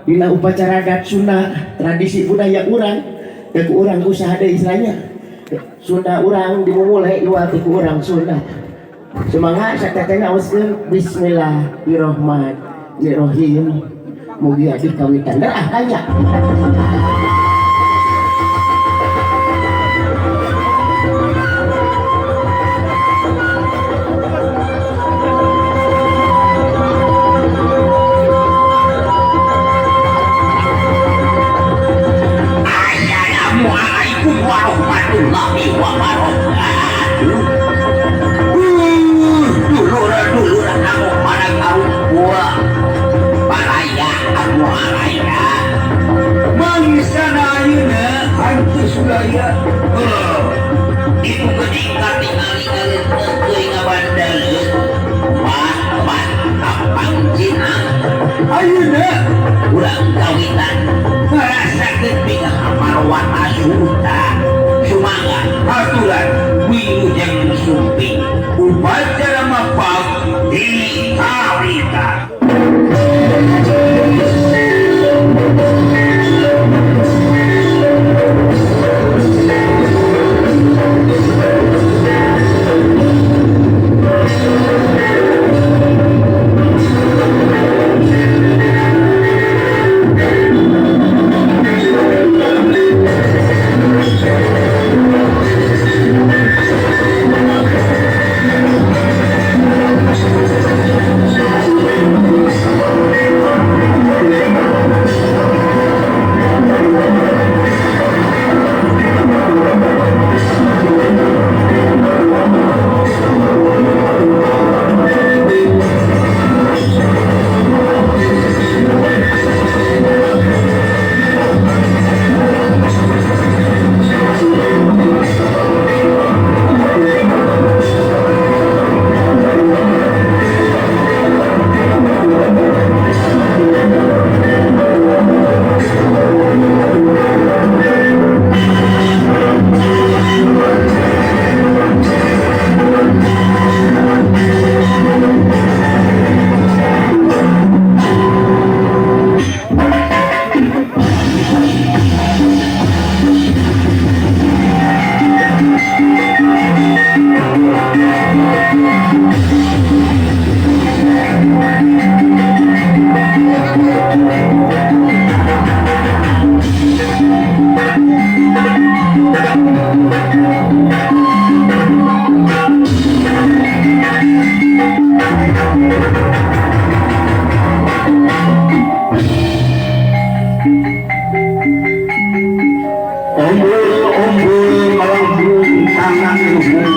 Dina upacara adat Sunda, tradisi budaya urang, teu ku urang usaha deui istilahnya. Sunda urang dimumule iwal teu ku urang Sunda. Semangat satetehna auskeun bismillahirrahmanirrahim. Mugi adi kawitan ah tanya. Assalamualaikum warahmatullahi wabarakatuh. Dulur-dulur anu pada karumpul. Baraya anu araya. Mangsana ayeuna hantu sulaya. Itu geuning katingali ngaleuteuh teuing ngabandaleun. Pat-pat tampang cinang. Ayeuna urang kawitan ngarasakeun pikaparwata Sunda. Sumangga aturan wilujeng sumping upacara mapag di kawitan. Umbul-umbul malangkung tangan luhur.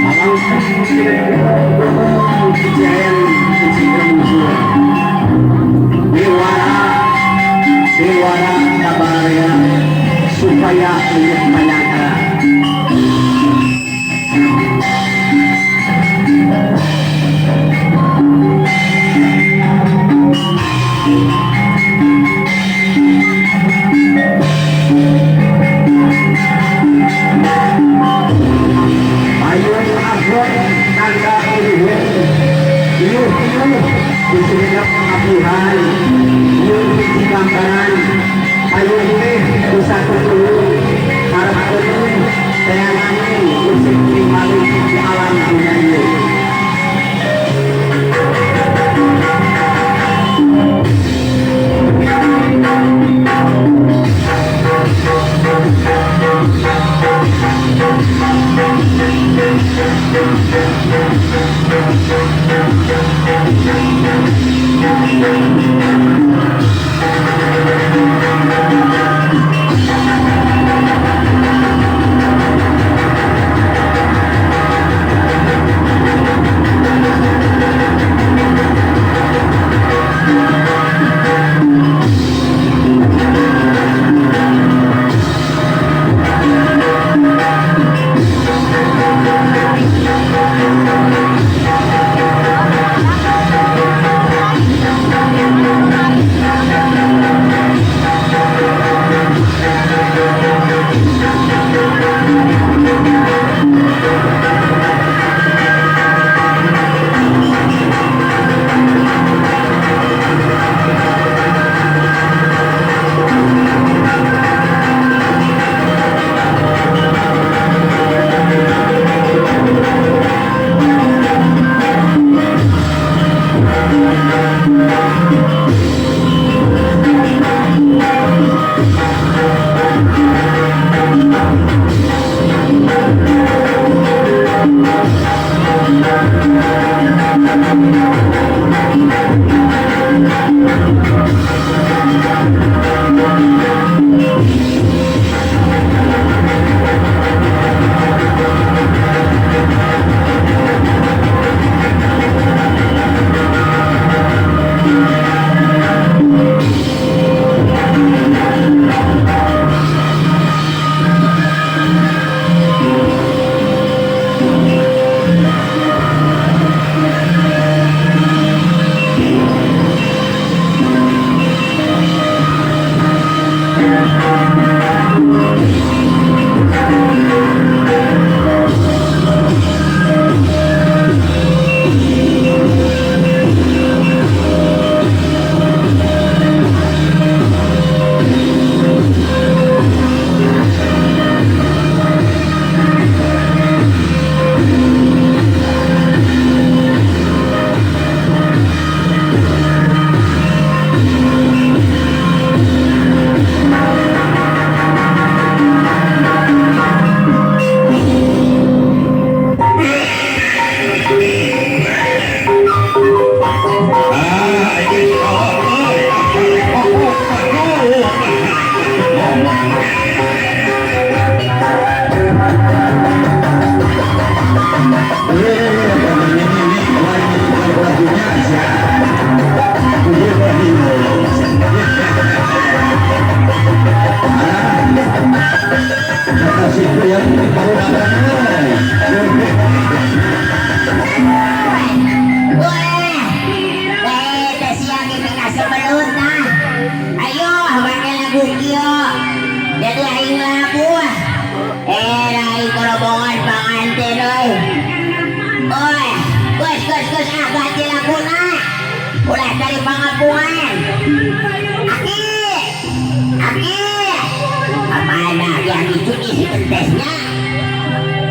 Malangkung ciceren ciceren musuh. Dewara dewara kabaraya supaya leuwih mayangkara. Payung abon tanda uluhur. Iuh-iuh disebut pengabuhan. Iuh hiji gambaran. Payung teh bisa tutulung. Harap penuh teangan usik malu di alam dunia ini. Tehnya.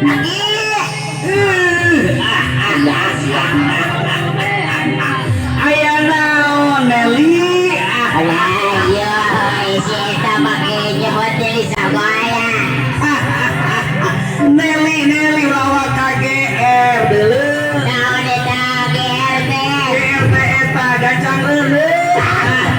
Aki. Ya, siap. Aya naon Nelly? Alah, iya, si eta make nyebut Nelly sagala. Nelly Nelly rawa KGR deuleu. Naon eta GR teh? GR teh eta gancang reuneuh.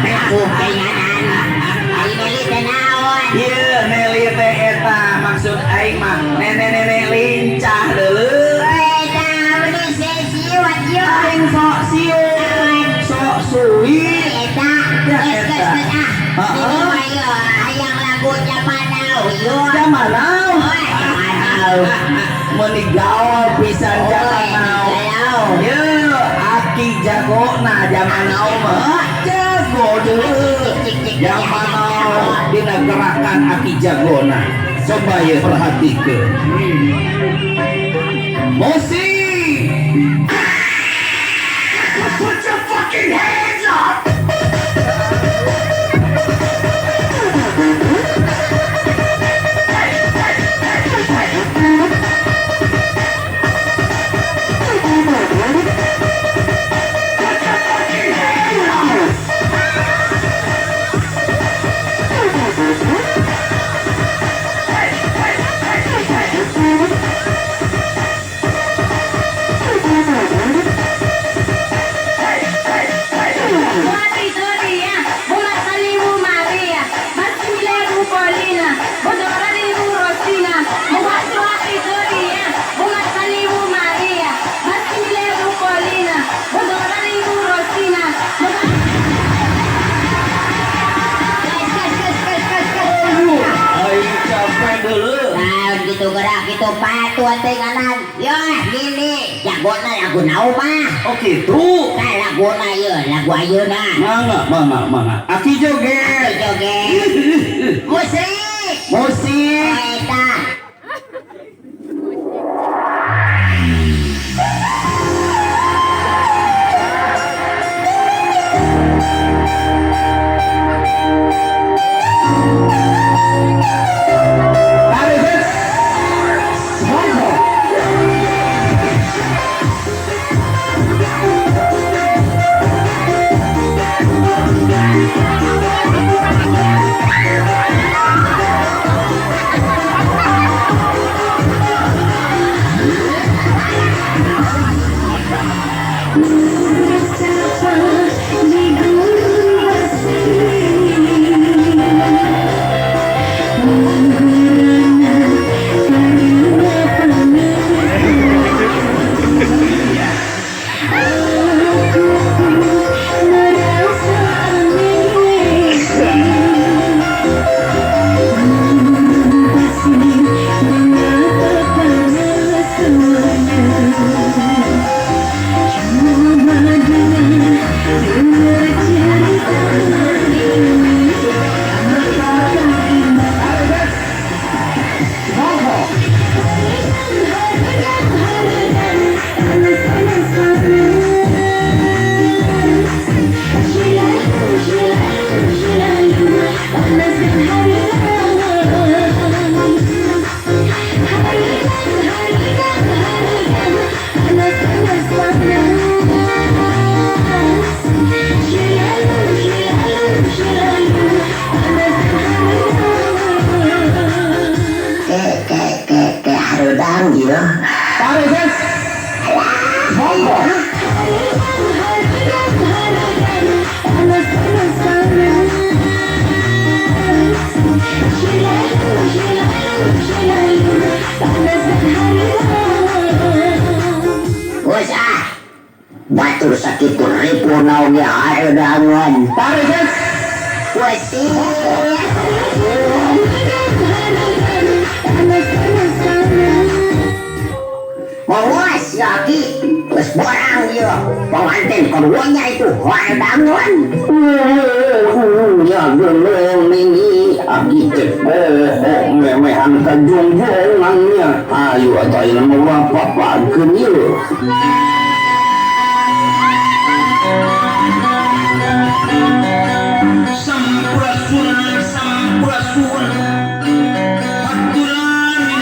Aku kayanan. Ari Nelly teh naon? Ieu Nelly teh eta maksud aing mah nenek-nenek lincah deuleu. Eta meni sesiwat ieu. Aing sok sieun, sok suwi. Eta, Ya, geus eta. geus geus ah. Heeh. Ini mah ieu hayang lagu zaman now ieu. Zaman now. Oh, zaman now. Meuni gaul pisan zaman now. Gaul. Ye, aki jagona zaman now mah. Jago deuleu. Zaman now dina gerakan aki jagona. Coba ye perhatikeun. Musik. Put your fucking hands up! Victoria, Bumasalimu Maria, Masimileu Paulina, Bodorarimu Rosina, Muhatua Victoria, Bumasalimu Maria, Masimileu Paulina, Bodorarimu Rosina, Geus geus geus geus geus geus. Aduh, aing capek deuleu. Nah, gitu gerak gitu patuh teh nganan. Yo, gini, jagona lagu naon mah? Oh gitu. Tah laguna ieu, lagu ayeuna. Mangga, mangga, mangga. Aki joget. Joget. Musik. Musik. Oh, eta. Tarik. Monggo. Ke ke ke ke harudang ieu. Tarik. Monggo. Geus ah. Batur sakitu ripuh naon ge harudangan. Tarik. Musik. Mawas ya Ki, geus borang ieu. Pengantin keduanya itu harudangan. Ya geuleuh ini aki teh bohong memehan kajungjongannya. Ayo atuh ayeuna mah urang papageun ieu. Sampurasun, sampurasun. Aturan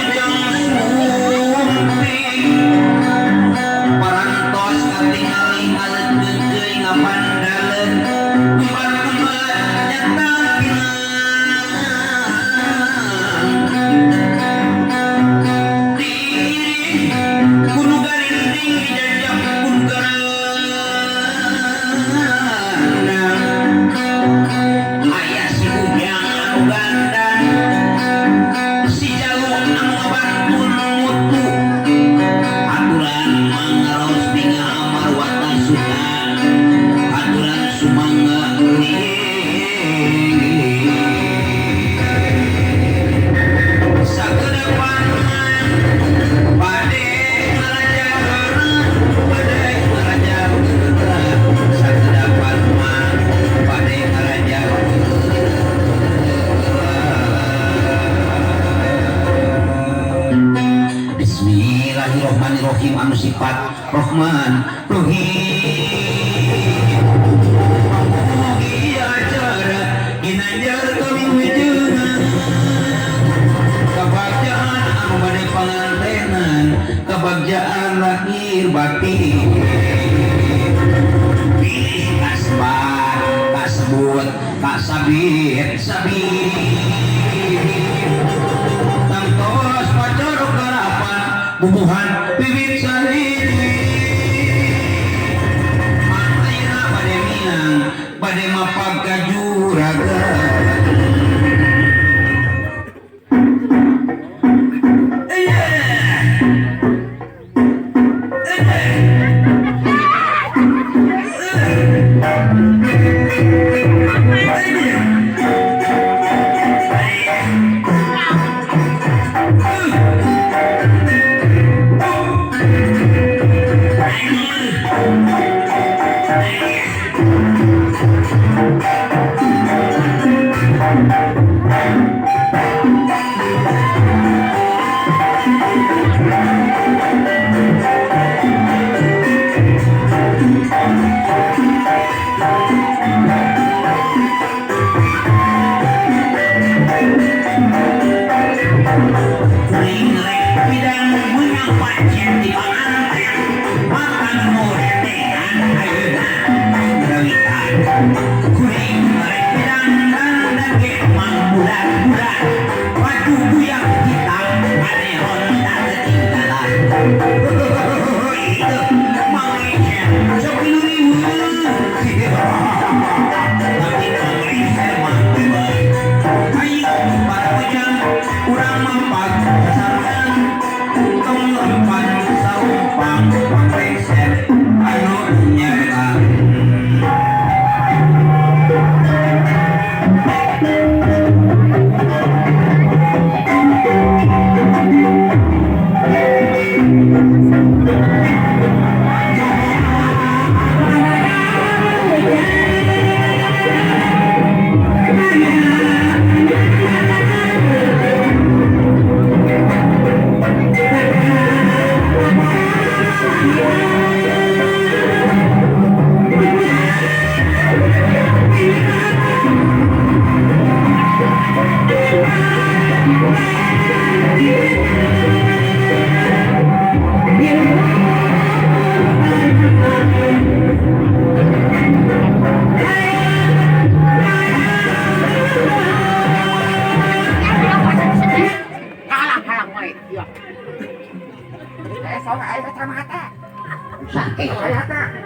Rahman Rahim. Mugi acara ginanjar kawilujengan kabagjaan anu bade pangantenan kabagjaan lahir batin. Pilih kasbat kasbut kasabit sabit tangtos pacorok karapan bubuhan bibit salili mangkaina bade miang bade mapag kajuragan.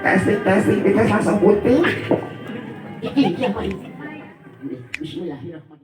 Testing, testing, dites langsung putih. Bismillahirrahmanirrahim.